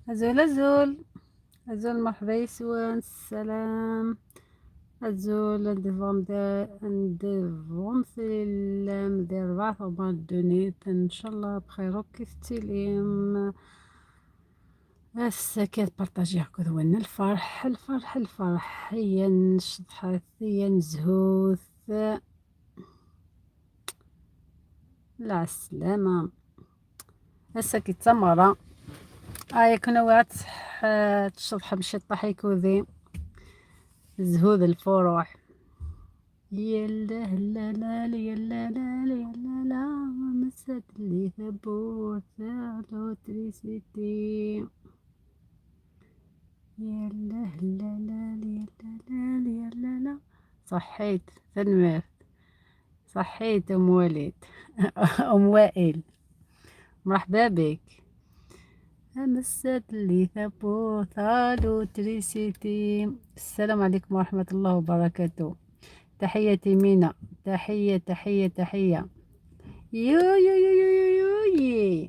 أزول أزول أزول، مرحبا يسوان، السلام. أزول ندفهم سلام دير ربعة غمار دونيت، إن شاء الله بخير وكيف تليم. السكات بارطاجي كذوان الفرح الفرح الفرح، هي نشطحة هي نزهوث. لا السلامة. هسه كي تمرة هاي كنا وعد تشطح مشطح يكوذي زهود الفروح. يا لا لا لا يا لا لا يا لا لا، مسات لي ثبوت تريسيتي. يا لا لا لا يا لا لا يا لا لا. صحيت تنمرت، صحيت ام وليد ام وائل، مرحبا بك. مسات لي ثبوت تريسيتي. السلام عليكم ورحمة الله وبركاته. تحياتي مينا، تحية تحية تحية. يو يو يو يو يو يو.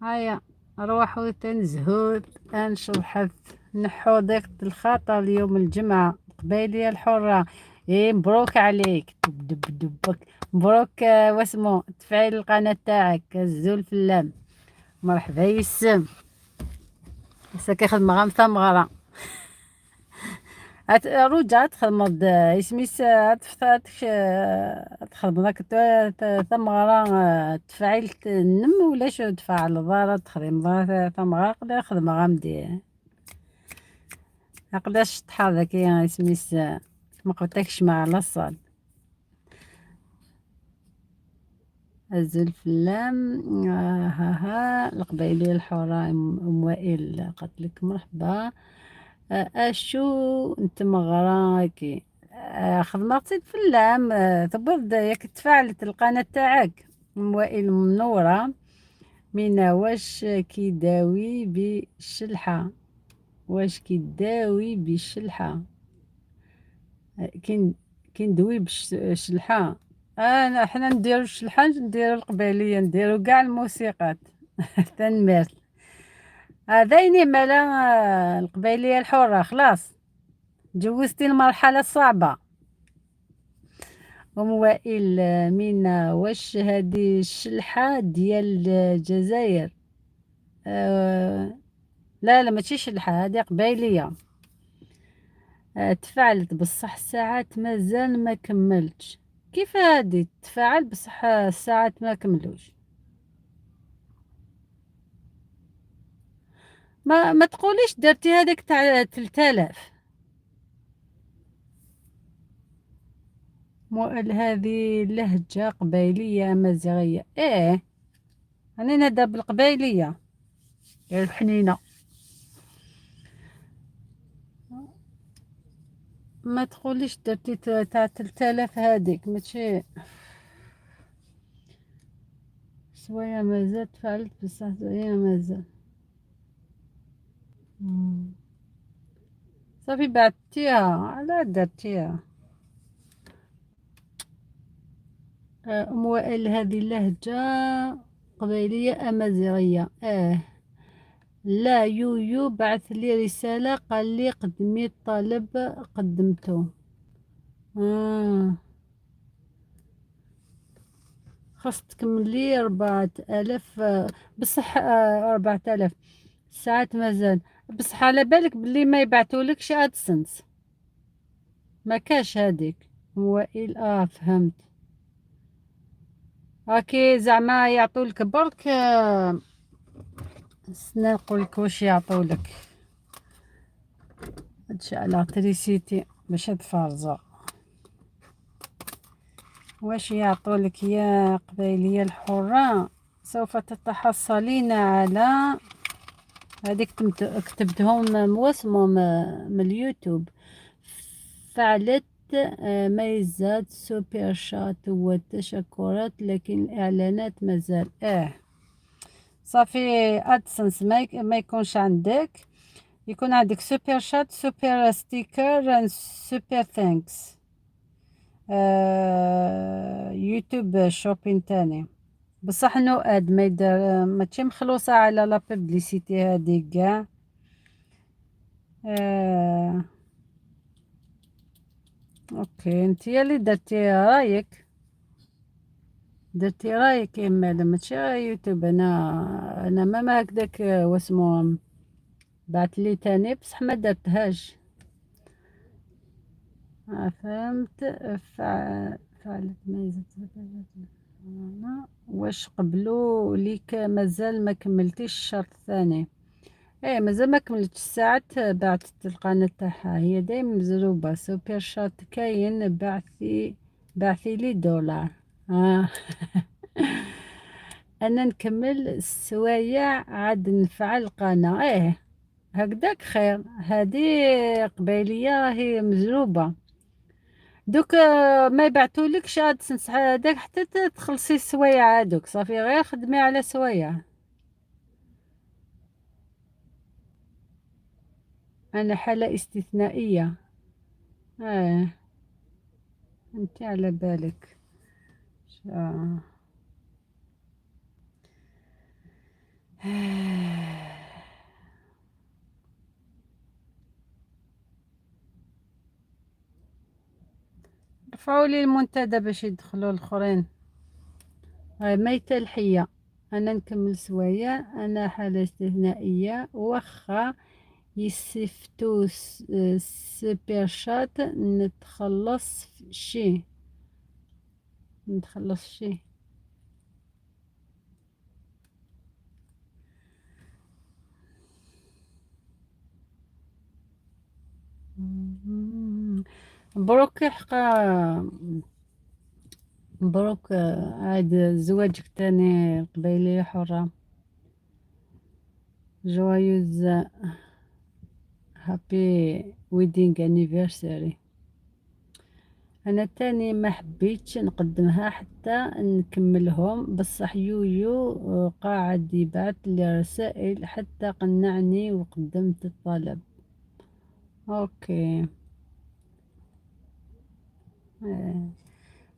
هيا روحوا تنزهوا انشرحت نحو ضيقة الخاطر. اليوم الجمعة القبايلية الحرة. ايه مبروك عليك، دب دب دبك مبروك. واسمو تفعيل القناة تاعك الزول فلام. مرحبا يسم. هسه كيخدم غام ثمغرة رجع تخدم اسميس تخدم ذاك ثمغرة تفعيل النم ولا شو تفعل ضارة تخدم ثمغرة قدا خدم غامدي قداش تحرك يا اسميس ما قلتلكش مع لاصال. الزلفلام ها ها القبايلية الحرة ام وائل قالت لك مرحبا. اشو انت مغراكي خدمتي في اللام. تبض ياك تفاعلت القناة تاعك ام وائل منورة. مينا واش كيداوي بالشلحة؟ واش كيداوي بالشلحة؟ كندوي بالشلحة. انا حنا نديرو الشلحة، نديرو القبايلية، نديرو كاع الموسيقات. تنمر هذايني مالا القبايلية الحرة. خلاص جوزتي المرحلة الصعبة. أم وائل مينا واش هذه الشلحة ديال الجزائر؟ لا لا ماشي شلحة، هذه قبايلية. تفاعلت بصح الساعات مازال ما كملتش. كيف هذه تفاعل بصح الساعات ما كملوش؟ ما تقوليش درتي هذيك تاع 3000. مؤل هذه لهجة قبايلية أمازيغية. ايه أنا نهدر بالقبايلية يا الحنينة. ما تقوليش درتي تاع 3000 هذيك ماشي شوية مازال تفعلت بصح شوية مازال. صافي بعتيها على درتيها. ام وائل هذه لهجة قبيلية أمازيغية. لا يو يو بعث لي رسالة قال لي قدمي الطلب، قدمته. خاص تكملي 4000 بصح 4000 ساعات مازال. بصح على بالك بلي ما يبعثولكش ادسنس، ما كاش هذيك وائل. فهمت. اوكي زعما يعطولك برك. استنى نقولك واش يعطولك. هادشي على تريسيتي باش تفرزا. واش يعطولك يا قبايلية الحرة؟ سوف تتحصلين على هذيك كتبتهم مواسمو من اليوتيوب. فعلت ميزات سوبر شات والتشكرات، لكن الإعلانات مازال. صافي ادسنس ما يكونش عندك، يكون عندك super chat، super sticker، super thanks، يوتيوب shopping تاني. بصح no ad ما يدير، ماشي مخلوصة على la publicité هاديك قاع. OK، انتيا اللي درتي رايك، درتي رايك يا مالا، ماشي يوتيوب. انا ما هكداك واسمو بعث لي تاني بصح ما درتهاش. فهمت. فعلت ميزة. واش قبلوا ليك؟ مازال ما كملتيش الشرط الثاني. ايه مازال ما كملتش الساعات بعثت القناة تاعها، هي دايما مزروبة. super chat كاين، بعثي لي دولار. انا نكمل السوايع عاد نفعل القناة. ايه هكداك خير. هذه قبيلية راهي مزروبة. دوك ما يبعثولكش AdSense هذاك حتى تخلصي السوايع هادوك، صافي غير خدمي على سوايع. انا حالة استثنائية. انت على بالك. رفعوا لي المنتدى باش يدخلوا الاخرين. هاي ميتة الحية. انا نكمل سوايع، انا حالة استثنائية. واخا يسفتو super chat نتخلص شي، نتخلص شي. مبروك حقا، مبروك عاد زواجك تاني القبيلية حرة. joyeux happy wedding anniversary. انا تاني ما حبيتش نقدمها حتى نكملهم، بصح يويو قاعد يبعث لي رسائل حتى قنعني وقدمت الطلب. OK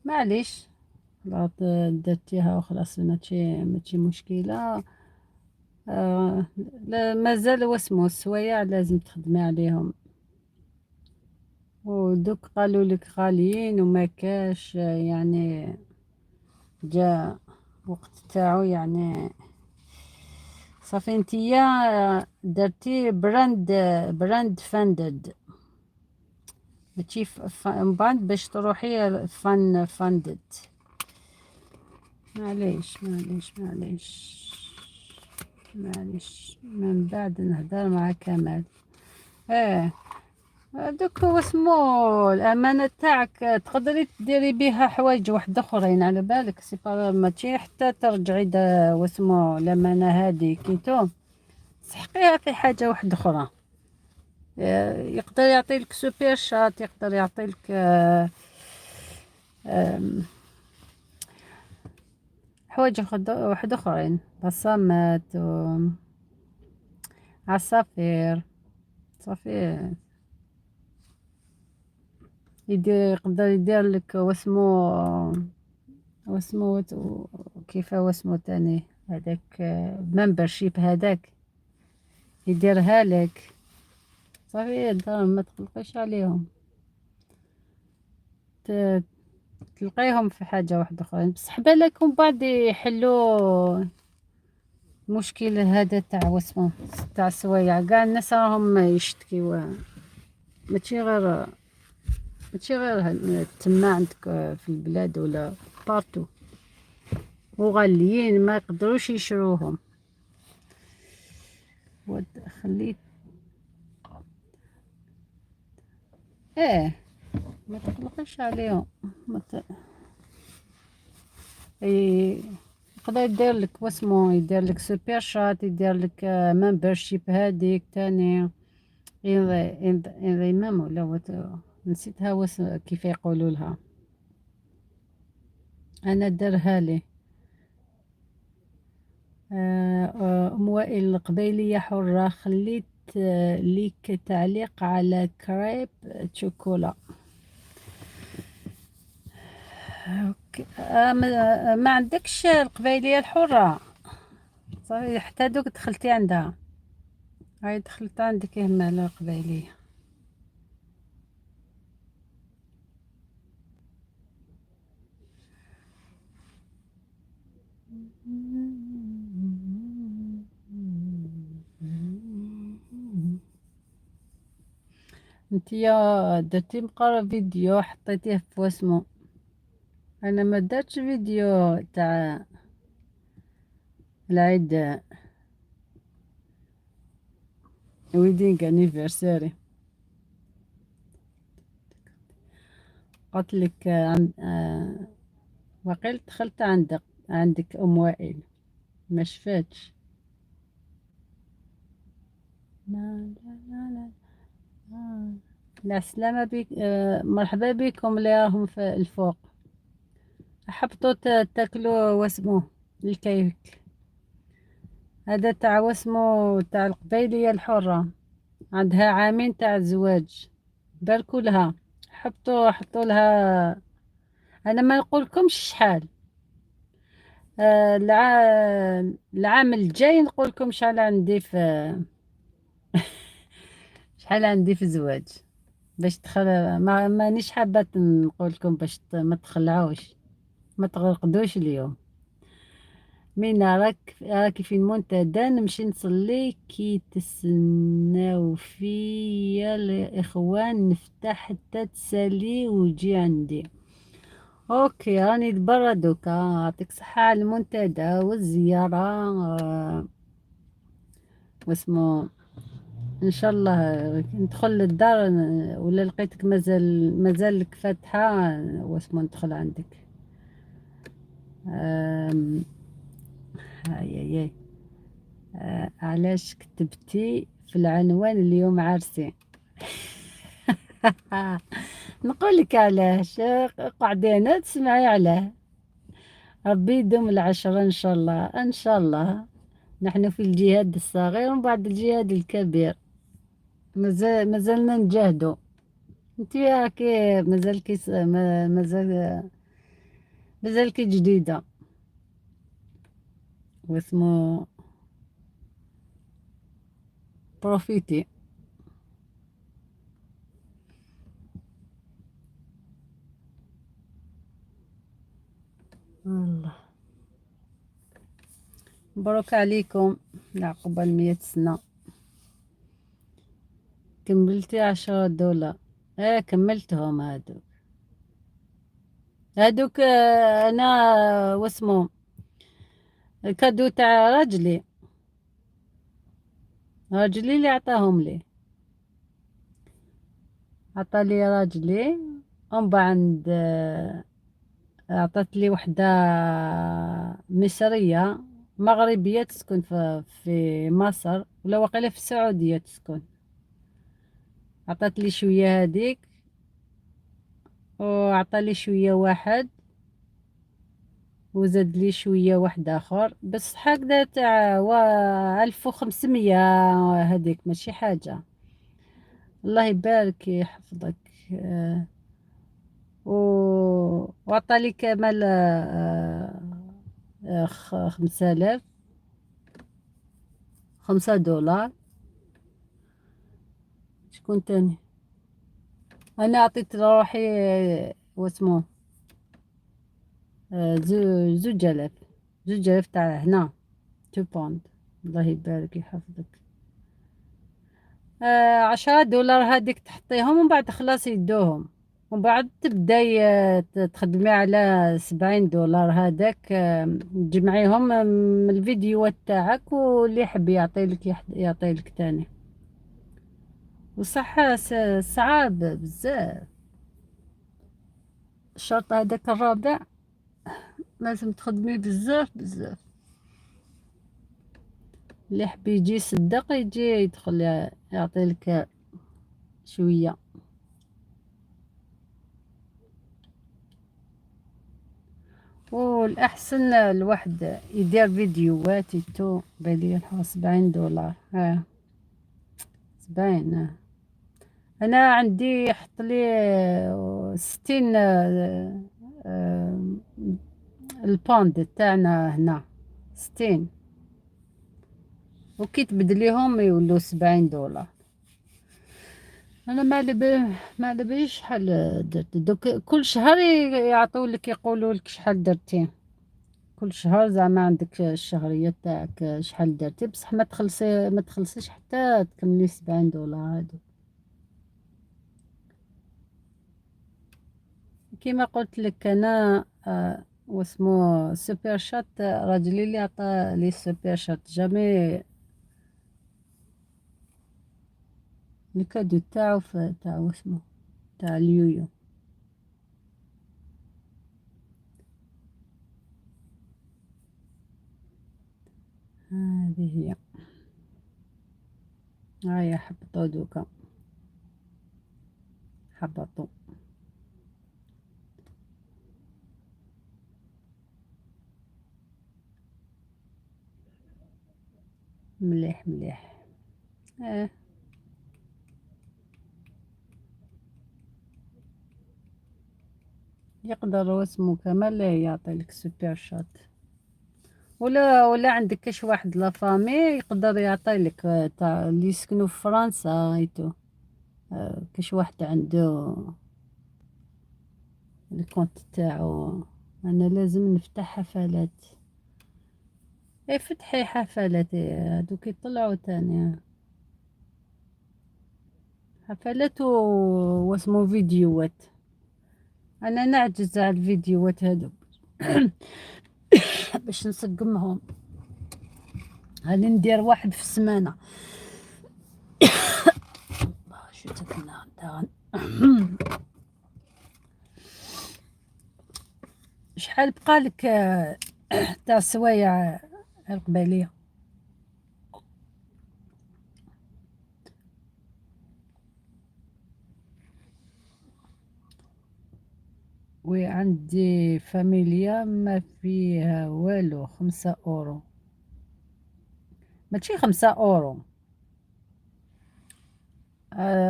معليش، خلاص درتيها وخلاص، ماشي مشكلة. لا مازال واسمو السوايع لازم تخدمي عليهم. ودوك قالوا لك غاليين وما كاش، يعني جا وقت تاعو، يعني صافي انتيا درتي brand funded، ماشي من بعد باش تروحي fan funded. معليش معليش معليش معليش، من بعد نهضر مع كمال. دوك هو اسمو الامانه تاعك تقدري ديري بها حوايج واحد اخرين على بالك، c'est pas ماشي حتى ترجعي واسمو الامانه هذه كيتو تسحقيها في حاجه واحده اخرى. يقدر يعطي لك super chat، يقدر يعطي لك حوايج واحد اخرين، بصمات و عصافير صافي. يقدر يدير لك واسمو كيف واسمو تاني هذاك membership هذاك يديرها لك صافي. الدراهم ما تقلقيش عليهم، تلقيهم في حاجة واحدة أخرى. بصح بالكم بعد يحلوا المشكل هذا تاع واسمو تاع السوايع، كاع الناس راهم يشتكيو، ماشي غير تما عندك في البلاد ولا partout، وغاليين ما يقدروش يشروهم. خليت ايه ما تقلقيش عليهم، ما ت... يقدر يدير لك واسمو، يدير لك super chat، يدير لك membership هذيك تاني انضمام ولا نسيتها واس كيف يقولوا لها، انا درها لي. ام وائل القبيلية حرة، خليت ليك تعليق على crêpe chocolat. عندك ما عندكش القبايلية الحرة صافي، حتى دوك دخلتي عندها، هاي دخلت عندك همال القبايلية. انتيا درتي مقرا فيديو حطيتيه في واسمو، انا ما درتش فيديو تاع العيد wedding anniversary. قلت لك وقيل دخلت عندك ام وائل ما شفتش. لا لا لا لا لا سلامة بك، مرحبا بكم اللي راهم في الفوق. حبطوا تاكلوا واسمو الكيك هذا تاع واسمو تاع القبيلية الحرة، عندها عامين تاع الزواج، باركوا لها، حطوا لها. انا ما نقولكمش شحال، العام الجاي نقولكم شحال عندي في شحال عندي في الزواج، باش تخل مانيش حابة نقول لكم باش ما تخلعوش، ما تغرقدوش اليوم. مينا راكي في المنتدى، نمشي نصلي كي تسناو فيا الاخوان، نفتح حتى تسالي وجي عندي. OK راني برا دوكا، يعطيك صحة على المنتدى والزيارة. واسمو ان شاء الله ندخل للدار ولا لقيتك مازال فاتحة، واسمو ندخل عندك. هاي هاي علاش كتبتي في العنوان اليوم عرسي؟ نقول لك علاش، قعدي هنا تسمعي علاه. ربي يدوم العشرة ان شاء الله، ان شاء الله. نحن في الجهاد الصغير ومن بعد الجهاد الكبير، مازلنا نجاهدو. انت راكي مازال كي مازال كي جديدة، واسمو profitez. الله مبروك عليكم، العقبة 100 سنة. كملتي 10 دولار؟ ايه كملتهم هادوك. انا واسمو ال cadeau تاع راجلي، راجلي اللي عطاهم لي، عطا لي راجلي. ومن بعد عطات لي وحده مصرية مغربية تسكن في مصر ولا وقيله في السعودية تسكن، عطات لي شوية هذيك، وعطى لي شوية واحد، وزاد لي شوية واحد اخر، بس هكذا تاع 1500 هذيك ماشي حاجة. الله يبارك يحفظك. وعطى لي كمال 5000، 5 دولار. شكون تاني؟ انا عطيت روحي واسمو 2000، 2000 تاع هنا 2 pound. الله يبارك يحفظك. 10 دولار هذيك تحطيهم ومن بعد خلاص يدوهم، ومن بعد تبداي تخدمي على 70 دولار هذاك، تجمعيهم من الفيديوهات تاعك، واللي يحب يعطيلك يعطيلك تاني. وصح صعاب بزاف الشرط هذاك الرابع، لازم تخدمي بزاف بزاف. اللي يحب يجي يصدق يجي يدخل يعطيلك شوية. والأحسن الواحد يدير فيديوهات تو بالي 70 دولار. 70. أنا عندي حط لي 60 ال pound تاعنا هنا 60، وكي تبدليهم يولو 70 دولار. انا ما على باليش شحال درت. دوك كل شهر يعطوا لك، يقولوا لك شحال درتي كل شهر، زعما عندك الشهرية تاعك شحال درتي، بصح ما تخلصيش حتى تكملي 70 دولار هادو. كيما قلت لك انا واسمو super chat، راجلي اللي عطى لي super chat، jamais ال cadeau تاعو تاع واسمو تاع اليويو. هذه هي، هيا حبطوا دوكا، حبطوا. مليح مليح. يقدر اسمه كمال يعطي لك super chat، ولا عندك كاش واحد la famille يقدر يعطي لك، تاع اللي يسكنوا في فرنسا et tout، كاش واحد عنده ال compte تاعو. انا لازم نفتح حفلات. اي فتحي حفلات، هادوك يطلعوا تاني حفلات واسمو فيديوهات. انا نعجز على الفيديوهات هادو باش نسقمهم، غادي ندير واحد في السمانه. شو تكنا؟ شحال بقالك تاع السوايع القباليه؟ وعندي فاميليا ما فيها والو، 5 اورو، ماشي 5 اورو.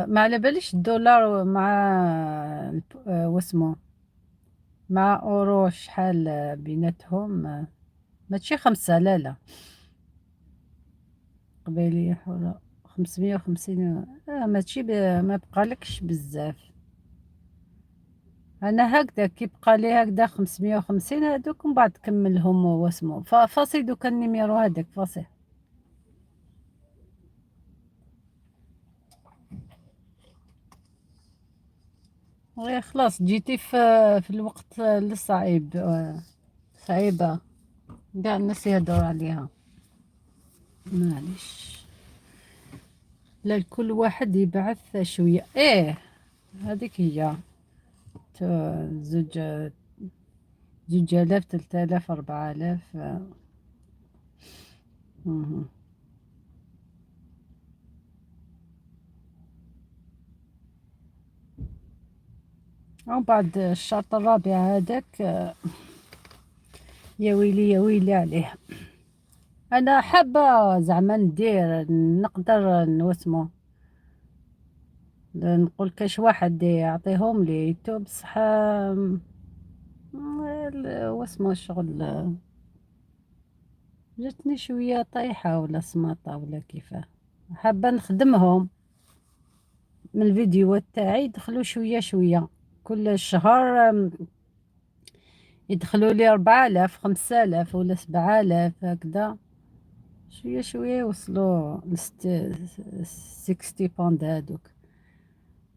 ما على باليش الدولار مع واسمو مع اورو شحال بيناتهم. ماشي 5، لا لا. قبيلية حرة 550. ماشي ما بقالكش بزاف. انا هكذا كي بقى لي هكذا 550 هذوك، ومن بعد كملهم واسمو فاصي دوكا ال numéro هذاك فاصي. غير خلاص جيتي في الوقت الصعيب، صعيبة كاع الناس يهضروا عليها. معليش، لا كل واحد يبعث شوية. ايه هذيك هي زوج، 2000، 3000، 4000. مهم. ومن بعد الشرط الرابع هذاك، يا ويلي يا ويلي عليه. انا حابة زعما ندير، نقدر نوسمو نقول كاش واحد يعطيهم لي et tout، بصح واسمو الشغل جاتني شوية طايحة ولا سماطه ولا كيفاه. حابة نخدمهم من الفيديوهات تاعي يدخلوا شوية شوية كل شهر، يدخلوا لي 4000، 5000 ولا 7000، هكذا شوية شوية يوصلوا 60 pound هادوك.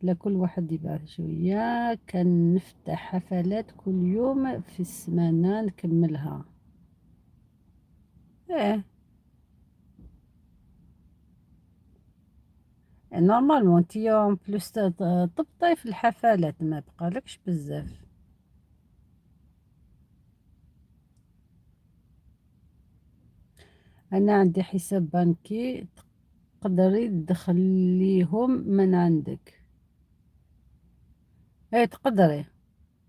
لكل واحد يبعث شوية. كان نفتح حفلات كل يوم في السمانة نكملها. ايه normalement انتيا en plus تبطي في الحفلات، ما بقالكش بزاف. انا عندي حساب بنكي، تقدري تدخليهم من عندك. ايه تقدري،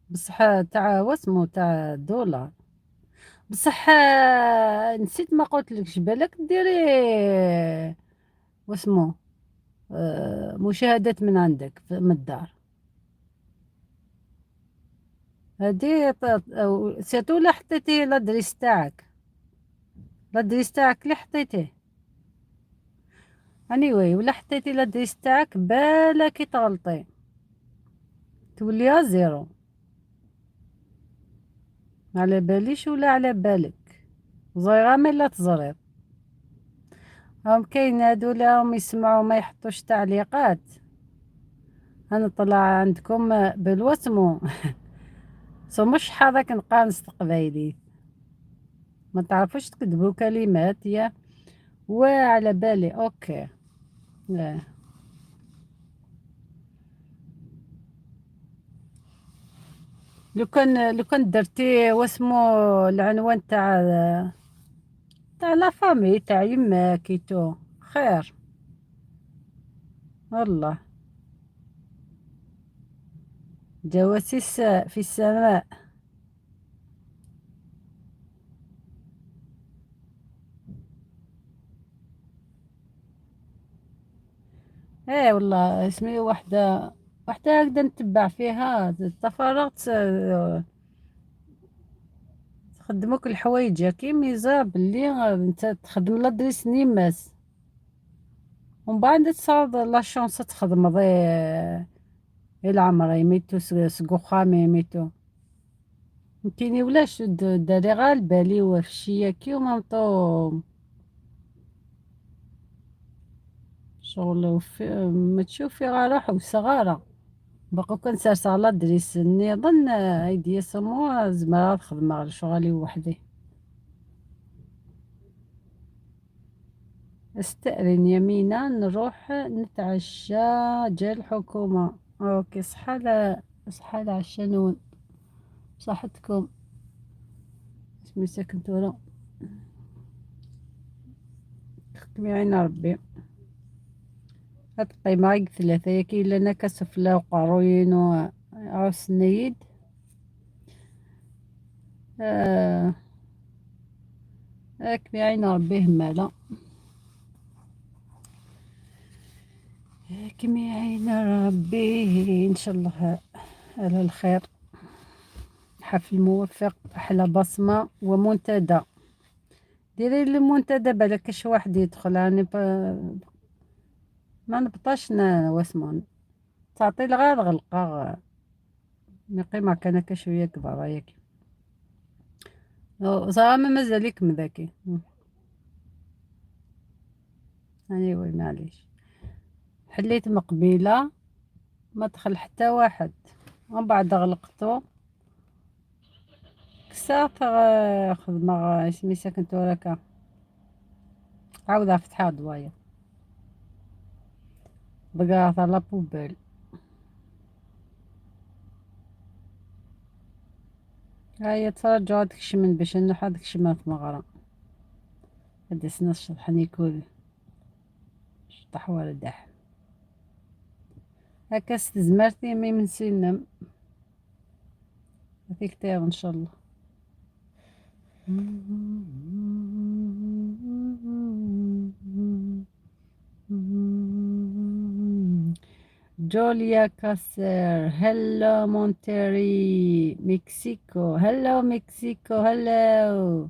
بصح تاع واسمو تاع دولار. بصح نسيت ما قلت بالك ديري واسمو مشاهدات من عندك من الدار. هادي surtout لا حطيتي l'adresse تاعك، l'adresse تاعك اللي حطيتيه anyway، ولا حطيتي l'adresse تاعك بالك تغلطي توليها zéro. على باليش ولا على بالك زيرا ما لا تزرير. هم كاين هادو راهم يسمعوا ما يحطوش تعليقات. انا طلع عندكم بالوسمو مش حراك نقانس تقبايلي، ما تعرفوش تكتبوا كلمات يا وعلى بالي. okay لا لو كان درتي واسمو العنوان تاع la famille تاع يماك et tout خير. والله جواسيس في السماء. ايه والله اسمي وحده وحده هكذا نتبع فيها تفرغت تخدموك الحوايج كي ميزا بلي انت تخدم l'adresse نيماس ومن بعد تصاد la chance تخدم ضي العمري ميتو سكوخامي ميتو كايني ولاش داري غير بالي وفشيا كي ومامطو شغل ما تشوفي غير روح وصغارة باقو كنسرس على l'adresse نظن ايديا سمو زعما نخدم على شغالي وحدي. استأذن يمينة نروح نتعشى جا الحكومة. okay صحة صحة العشاء نون بصحتكم. اسمي ساكنتورا خدمي عين ربي. هاد القيمة غير ثلاثة يا كاين لنا كسفلة وقروين وعروس النيد. هاك بعين ربي همالة. كمي عين ربي ان شاء الله على الخير. حفل موفق، احلى بصمة ومنتدى. ديري المنتدى بالك كاش واحد يدخل. راني ما نبطاش واسمو تعطي الغير غلقة مي كان هكا شوية كبر ياك زعما مازالك مذاكي. anyway معليش حليت مقبلة ما دخل حتى واحد ومن بعد غلقتو كسات خدمة اسمي ساكنتو راكا عاودها فتحها دوايا بقى la poubelle. هيا ترجعو هاداك الشمن باش نروح هاداك الشمن في المغرب. هادي سنة شطحني كل شطح ولا دح هكا استزمرتي مي من سنم هذيك تاع ان شاء الله. جوليا كاسر hello مونتري مكسيكو hello مكسيكو hello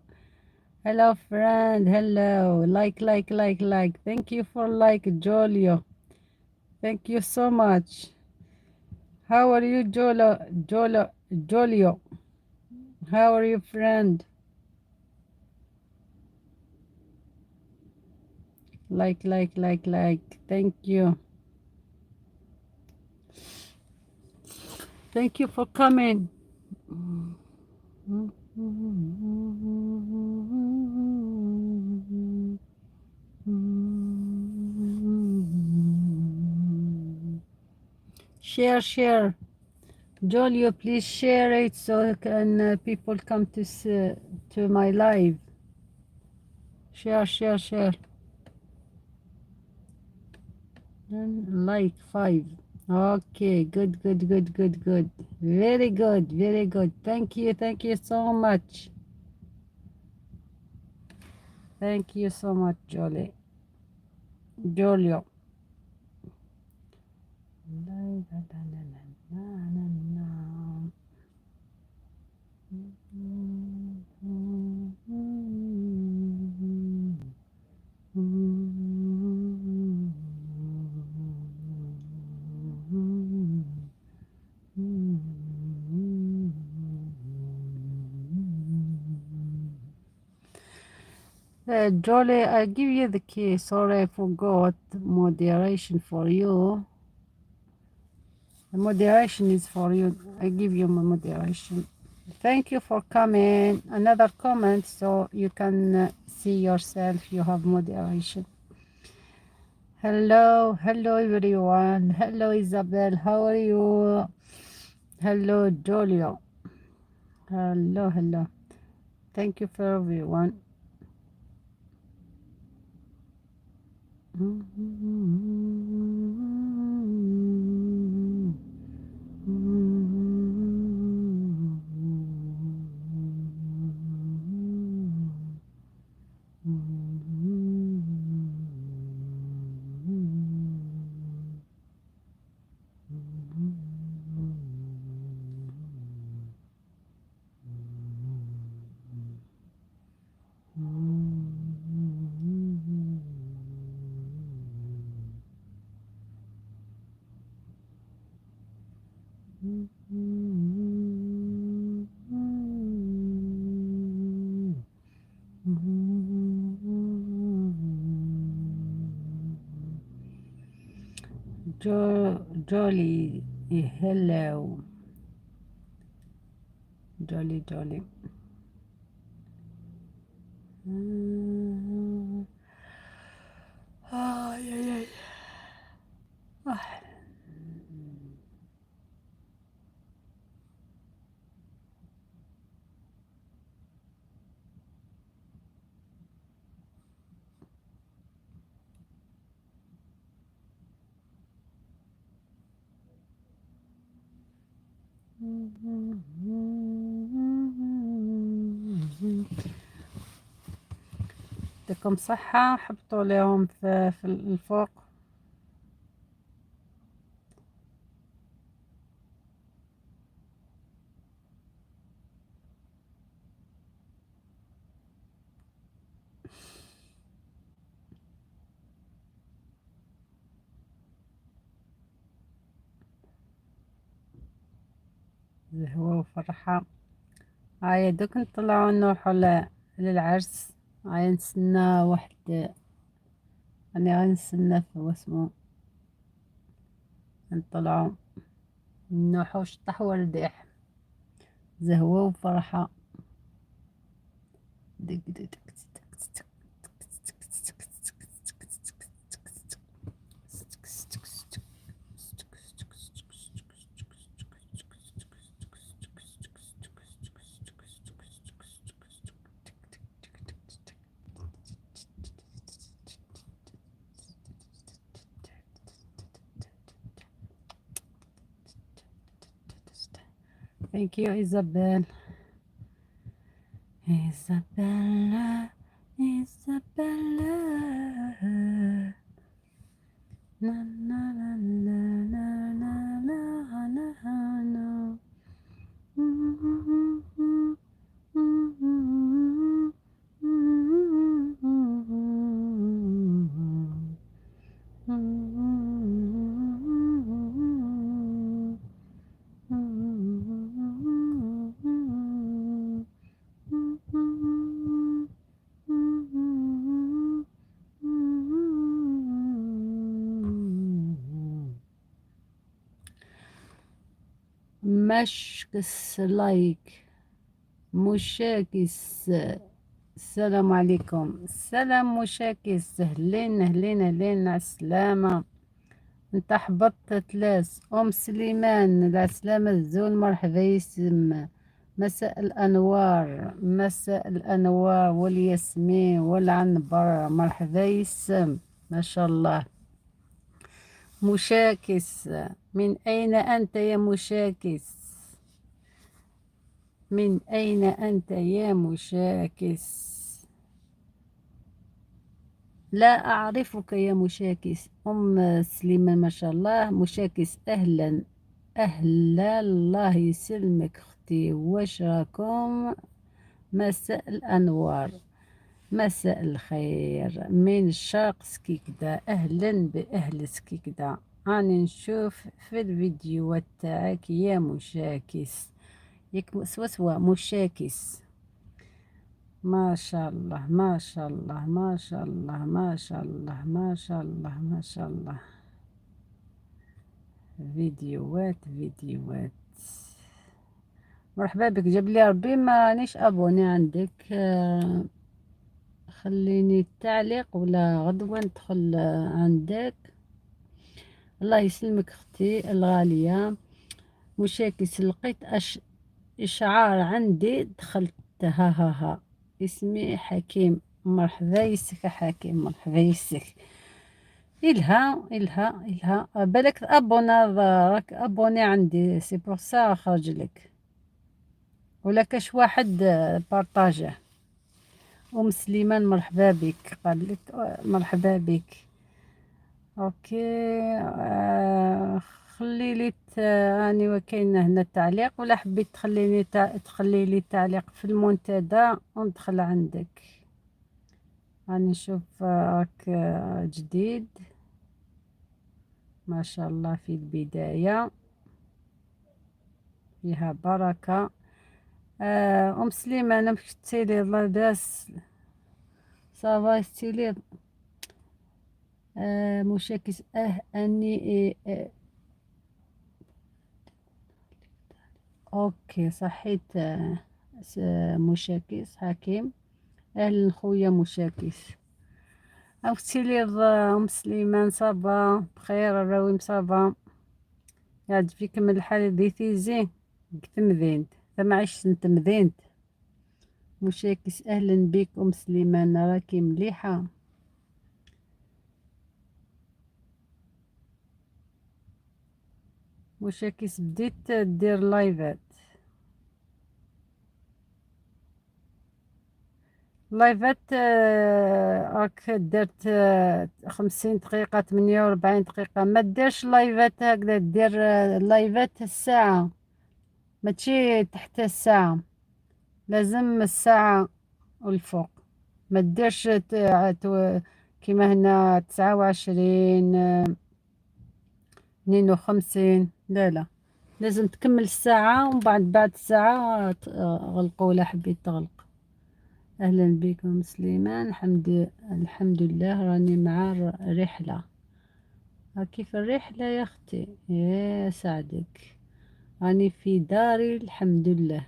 hello friend hello like like like like thank you for like Julio thank you so much how are you Jolo Jolo Julio how are you friend like like like like thank you thank you for coming. Share share Jolio please share it so can people come to my live. Share share share and like 5. Okay, good good good good good very good very good thank you thank you so much thank you so much Jolie Jolio. Jolly, I give you the key. Sorry, I forgot moderation for you. The moderation is for you. I give you my moderation. Thank you for coming. Another comment so you can see yourself. You have moderation. Hello, hello everyone. Hello Isabel. How are you? Hello Jolio. Hello, hello. Thank you for everyone. Jolly, hello. Jolly, jolly. آي آي آي. آه. يعطيكم صحة، حبطوا لهم في الفوق. زهوة وفرحة. هيا دوك نطلعو نروحو للعرس. هيا نستنى واحد، أنا غنستنى في واسمو، نطلعو نروحو شطح ورديح. زهوة وفرحة. دق دق دق دق دق. Thank you, Isabel. Isabella, Isabella. Na na na na na na na na na. مشكس like مشاكس. السلام عليكم. السلام مشاكس، اهلين اهلين اهلين، على السلامة. انت حبطت تلاس. ام سليمان على السلامة الزول، مرحبا يسم. مساء الانوار، مساء الانوار والياسمين والعنبر، مرحبا يسم، ما شاء الله. مشاكس، من اين انت يا مشاكس؟ من أين أنت يا مشاكس؟ لا أعرفك يا مشاكس. أم سليمان ما شاء الله. مشاكس أهلا أهلا، الله يسلمك أختي، واش راكم؟ مساء الأنوار، مساء الخير من الشرق سكيكدة. أهلا بأهل سكيكدة. راني نشوف في الفيديوهات تاعك يا مشاكس، ياك سوا سوا مشاكس. ما شاء الله ما شاء الله ما شاء الله ما شاء الله ما شاء الله ما شاء الله. فيديوهات فيديوهات. مرحبا بك. جاب لي ربي مانيش abonnée عندك. خليني التعليق ولا غدوة ندخل عندك. الله يسلمك اختي الغالية. مشاكس لقيت اشعار عندي دخلت. ها ها ها. اسمي حكيم. مرحبا يسك حكيم، مرحبا يسك. إلها إلها إلها. بالك abonné، راك abonné عندي، c'est pour ça خرج لك. ولا كاش واحد partage. ام سليمان مرحبا بك، قال لك مرحبا بك. OK خلي لي راني وكاين هنا التعليق، ولا حبيت تخليني تخلي لي تعليق في المنتدى وندخل عندك. راني نشوف راك جديد ما شاء الله في البداية، فيها بركة. ام سليمان مشتي لي لاباس؟ ça va ستيلي. مشاكس اني OK صحيت. مشاكس حكيم، اهلا خويا مشاكس. اختي لي ام سليمان ça va بخير؟ الراوي ça va؟ يعجبك من الحال دي تيزي تمذينت ثم تمذينت. مشاكس اهلا بك ام سليمان، راكي مليحه؟ مشاكس بديت دير لايفات؟ لايفات راك درت 50 دقيقة، 48 دقيقة. ما ديرش لايفات هكذا، دير لايفات الساعة، ماشي تحت الساعة، لازم الساعة والفوق. ما ديرش كيما هنا 29، 52، لا لا، لازم تكمل الساعة ومن بعد الساعة غلقوا ولا حبيت تغلق. أهلا بكم سليمان. الحمد لله راني مع الرحلة. كيف الرحلة يا أختي؟ يا سعدك، راني في داري الحمد لله.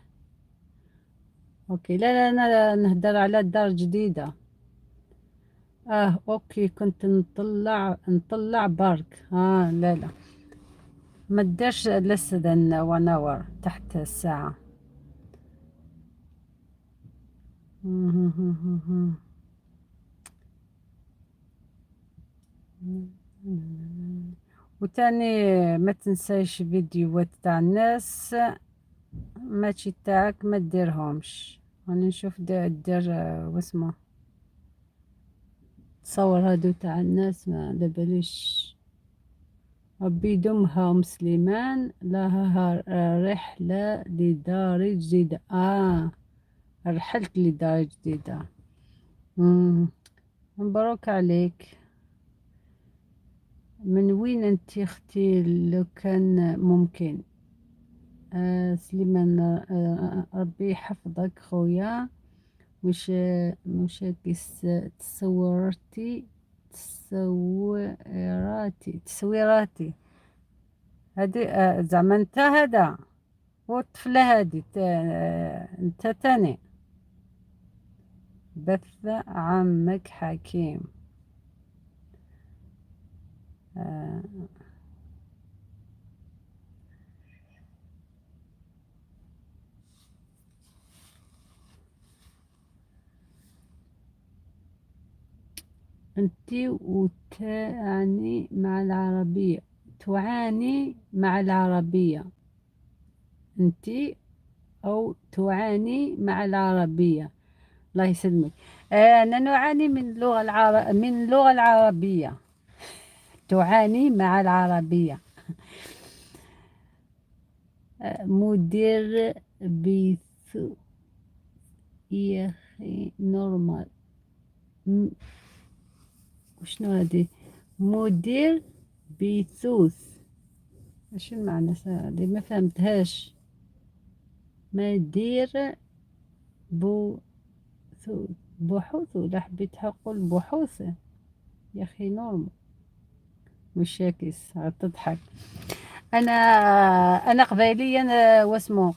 OK لا لا، أنا نهدر على دار جديدة. OK كنت نطلع برك. لا لا، ما ديرش less than 1 hour تحت الساعة. وتاني ما تنساش فيديوهات تاع الناس ماشي تاعك ما ديرهمش. راني نشوف دير واسمه تصور هادو تاع الناس ما على باليش. ربي يدومها ام سليمان. لها رحلة لدار جديدة. رحلت لدار جديدة. مبروك عليك. من وين انت اختي لو كان ممكن؟ سليمان ربي يحفظك خويا. مش مش تصورتي تصويراتي تصويراتي هادي زعما انت هذا والطفلة هادي انت تاني. بث عمك حكيم. انتي وتعني مع العربية، تعاني مع العربية، انتي او تعاني مع العربية. الله يسلمك. انا نعاني من اللغة من اللغة العربية. تعاني مع العربية. مدير بيث يا اخي normal. وشنو هادي؟ مدير بثوث، اش المعنى هادي؟ ما فهمتهاش. مدير بثوث، بحوث ولا حبيت تقول بحوث يا اخي normal. مشاكس تضحك. انا قبايليه، أنا واسمو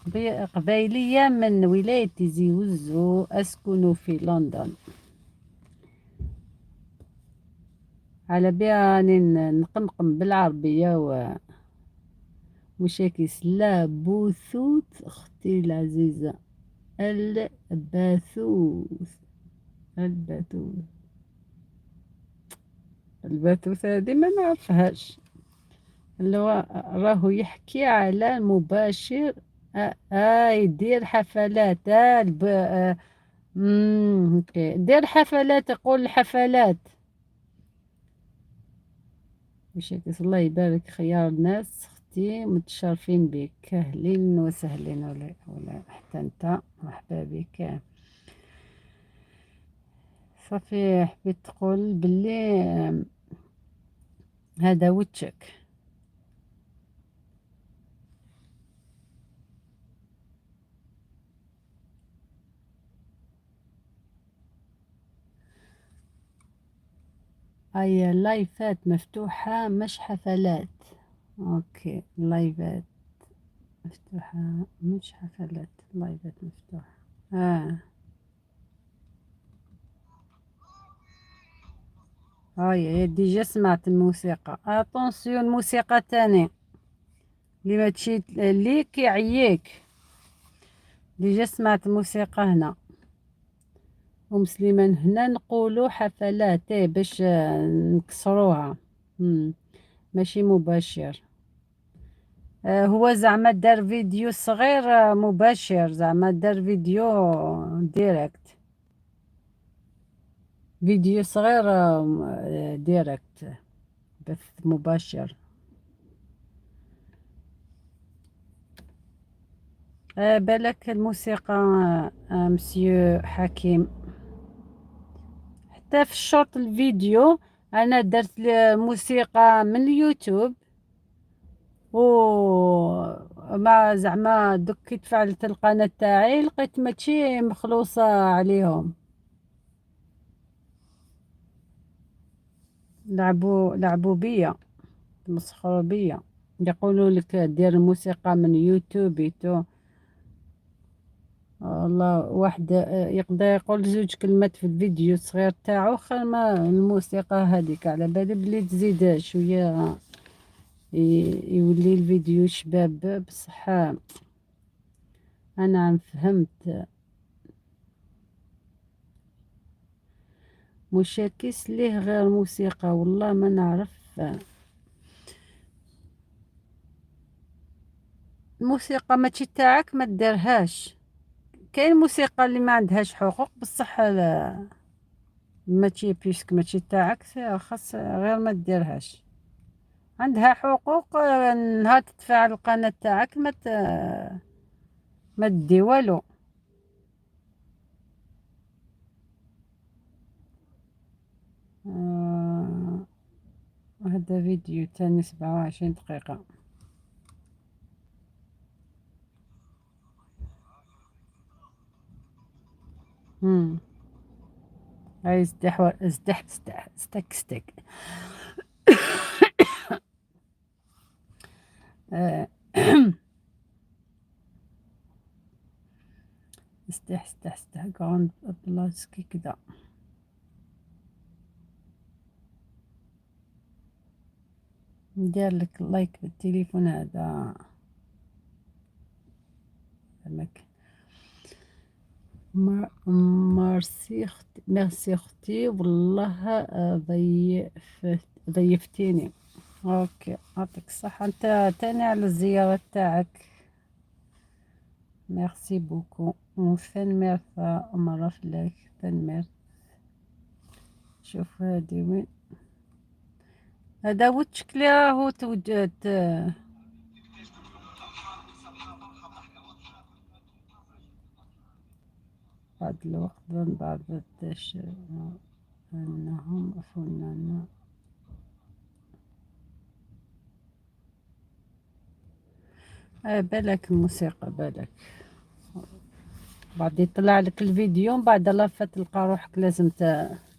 قبايليه من ولاية تيزي وزو، اسكن في لندن. على بها راني نقمقم بالعربية و مشاكس. لا بثوث اختي العزيزة، الباثوث، الباثوث، الباثوث هذه ما نعرفهاش. اللي هو راهو يحكي على المباشر. يدير حفلات. OK، دير حفلات، يقول حفلات. مشاكس الله يبارك، خيار الناس اختي، متشرفين بك، اهلين وسهلين. ولا حتى انت مرحبا بك. صافي حبيت تقول باللي هذا وجهك. اي لايفات مفتوحة مش حفلات. OK، لايفات مفتوحة مش حفلات، لايفات مفتوحة. هاي déjà سمعت الموسيقى. attention الموسيقى تاني اللي ما تشي ليك يعييك. déjà سمعت الموسيقى هنا. ام سليمان هنا نقولوا حفلات باش نكسروها. ماشي مباشر. هو زعما دار فيديو صغير، مباشر، زعما دار فيديو direct، فيديو صغير، direct، بث مباشر. بالك الموسيقى، مسيو حكيم. حتى في الشورت الفيديو انا درت موسيقى من اليوتيوب، و مع زعما دوك كي تفعلت القناة تاعي لقيت ماشي مخلوصة عليهم. لعبوا بيا، تمسخروا بيا، يقولوا لك دير الموسيقى من يوتيوب et tout. والله واحد يقدر يقول زوج كلمات في الفيديو الصغير تاعو خير ما الموسيقى هذيك. على بالي بلي تزيد شوية يولي الفيديو شباب. بصح انا فهمت مشاكس ليه غير موسيقى، والله ما نعرف. الموسيقى ماشي تاعك ما ديرهاش. كاين موسيقى اللي ما عندهاش حقوق، بصح ماشي puisque ماشي تاعك خاص غير ما ديرهاش. عندها حقوق، نهار تتفاعل القناة تاعك ما دي والو. هذا فيديو تاني 27 دقيقة. هاي ازدح ازدح ازدح استك استك. استح استح استح grande place كي كدا. ندير لك like بالتليفون هذا. زعما ميرسي اختي، ميرسي اختي والله، ضيفتيني. OK يعطيك الصحة انت تاني على الزيارة تاعك، merci beaucoup. وثنميرث مرة فلاك ثنميرث. شوف هادي وين هذا وجهك اللي راهو توجد. بعد الوقت ظن بعض أنهم فنان. بالك الموسيقى، بالك بعد يطلع لك الفيديو، من بعد لافة تلقى روحك لازم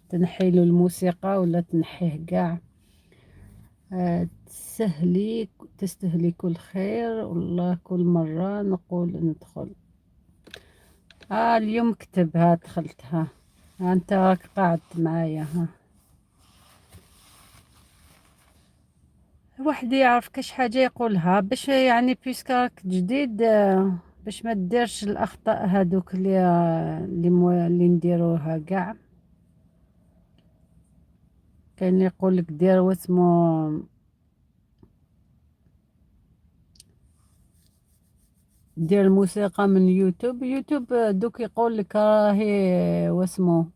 تنحي له الموسيقى ولا تنحيه كاع. تسهلي، تستهلي كل خير والله. كل مرة نقول ندخل. اليوم كتبها دخلتها، انت راك قاعد معايا. ها واحد يعرف كاش حاجة يقولها باش يعني puisque راك جديد، باش ما ديرش الأخطاء هادوك اللي نديروها كاع. كاين اللي يقول لك دير واسمو، دير الموسيقى من يوتيوب. يوتيوب دوك يقول لك راهي واسمو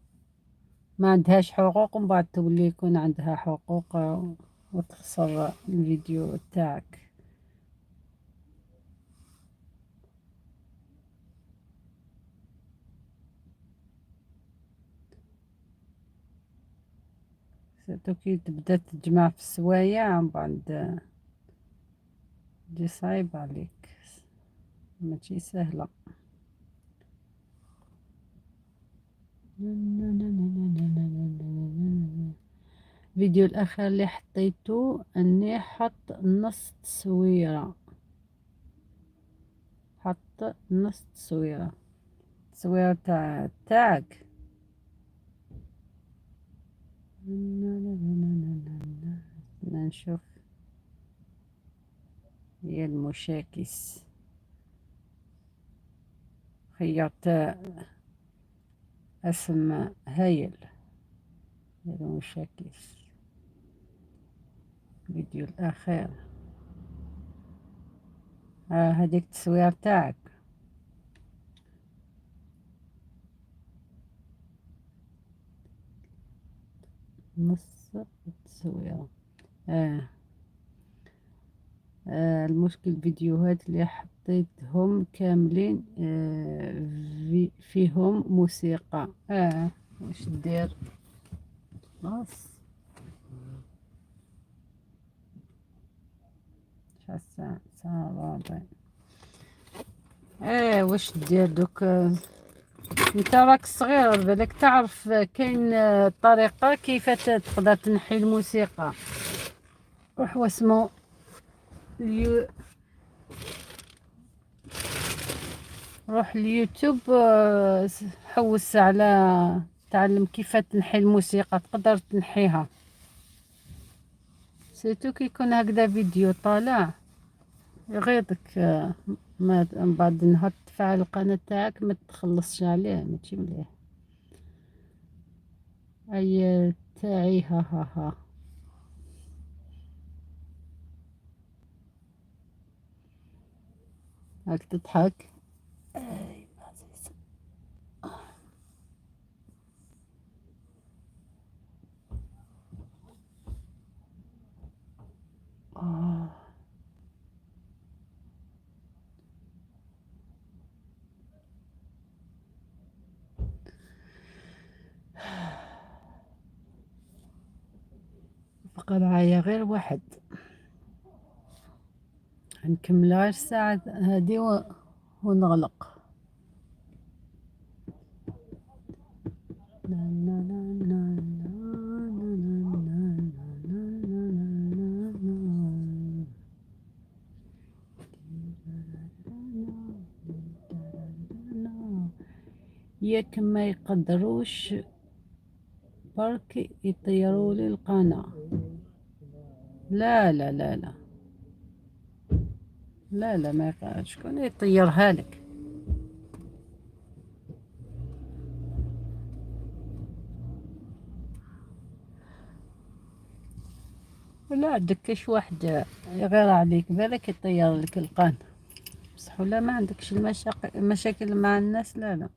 ما عندهاش حقوق، ومن بعد تولي يكون عندها حقوق وتخسر الفيديو تاعك. surtout كي تبدا تجمع في السوايع من بعد تجي صعيب عليك، ماشي سهلة. الفيديو الأخير اللي حطيته أني حط نص تصويرة، حط نص تصويرة، تصويرة تاعك. نشوف هي المشاكس. خيرت اسم هايل، المشاكس. الفيديو الأخير هذيك التصوير تاعك. نص التصوير. المشكل الفيديوهات اللي حطيتهم كاملين فيهم موسيقى. واش دير؟ خلاص شحال الساعة؟ ساعة رابع. واش دير دوك؟ انت راك صغير، بالك تعرف كاين طريقة كيف تقدر تنحي الموسيقى. روح واسمو روح اليوتيوب، حوس على تعلم كيف تنحي الموسيقى، تقدر تنحيها. surtout كي يكون هكذا فيديو طالع يغيظك، ما من بعد نهار تفعل القناة تاعك ما تخلصش عليه، ماشي مليح. اي تاعي ها ها ها. هاك تضحك. اي عزيز. بقى معايا غير واحد، نكمل غير الساعة هادي ونغلق. نا نا نا نا نا نا نا نا نا نا نا. ياك ما يقدروش برك يطيروا لي القناة. لا لا لا لا لا لا، ما يقدر. شكون يطيرها لك؟ ولا عندك كاش واحد يغير عليك بالك يطير لك القناة، بصح ولا ما عندكش المشاكل مع الناس. لا لا.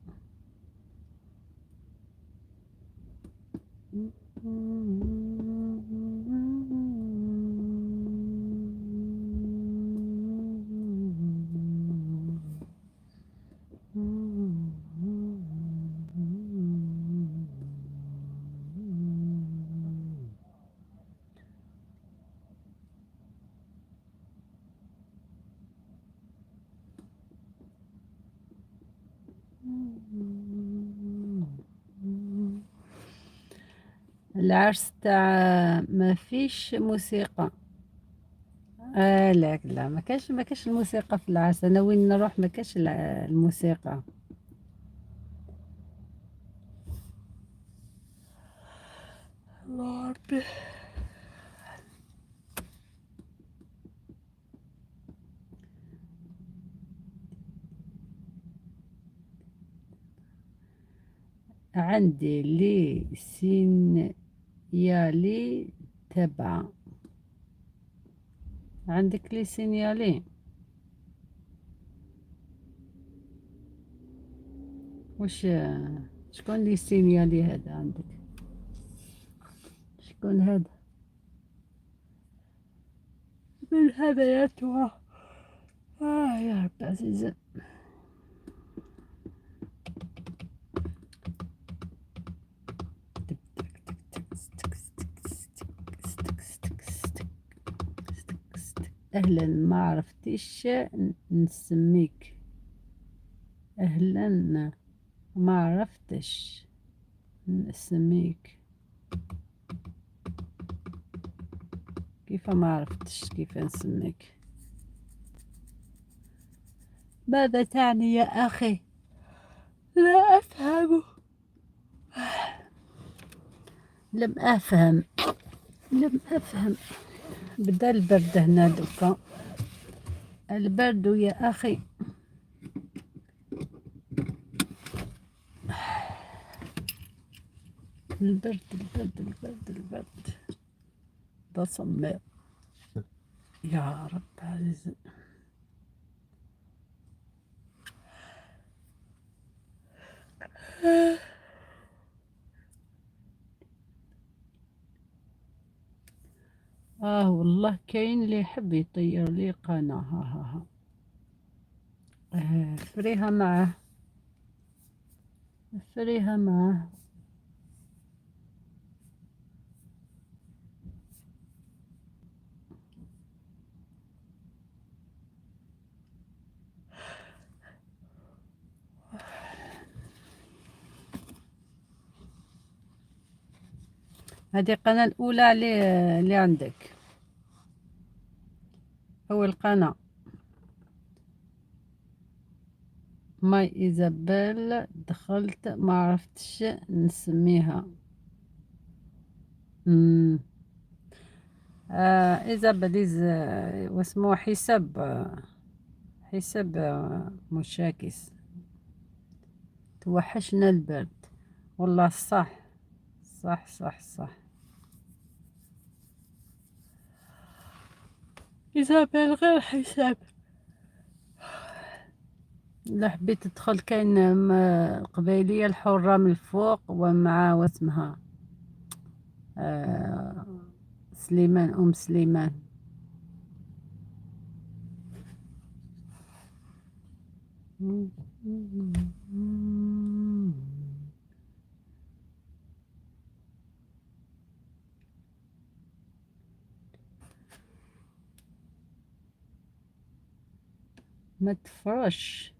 العرس تاع ما فيش موسيقى. لا لا، ما كاش الموسيقى في العرس. انا وين نروح ما كاش الموسيقى. الله ربي. عندي les signalés تبع، عندك les signalés؟ واش شكون les signalés هذا عندك؟ شكون هذا؟ من هذا يا ترى؟ يا رب عزيز. اهلا، ما عرفتيش نسميك. اهلا، ما عرفتش نسميك. كيف ما عرفتش كيف نسميك؟ ماذا تعني يا أخي؟ لا أفهم، لم أفهم، لم أفهم. بدا البرد هنا دوكا، البرد يا أخي. البرد البرد البرد البرد تصمم يا رب عزيز. والله كاين اللي يحب يطير لي قناة. ها ها ها. فريها معاه، فريها معاه. هذه القناة الأولى اللي عندك، أول قناة ماي إيزابيل. دخلت ما عرفتش نسميها. إيزابيل واسمو حساب مشاكس. توحشنا البرد والله. صح صح صح صح. إيزابيل غير حساب. لا حبيت تدخل كاين القبيلية الحرة من الفوق ومع واسمها سليمان، أم سليمان. ما تفرش،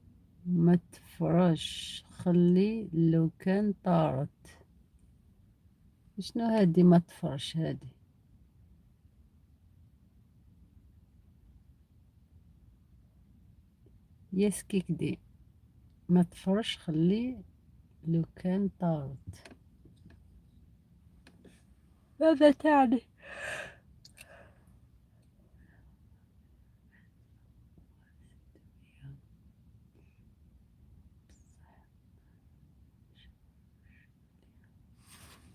ما تفرش، خلي لو كان طارت. شنو هادي ما تفرش هادي؟ يس كيك دي ما تفرش، خلي لو كان طارت. ماذا تعني؟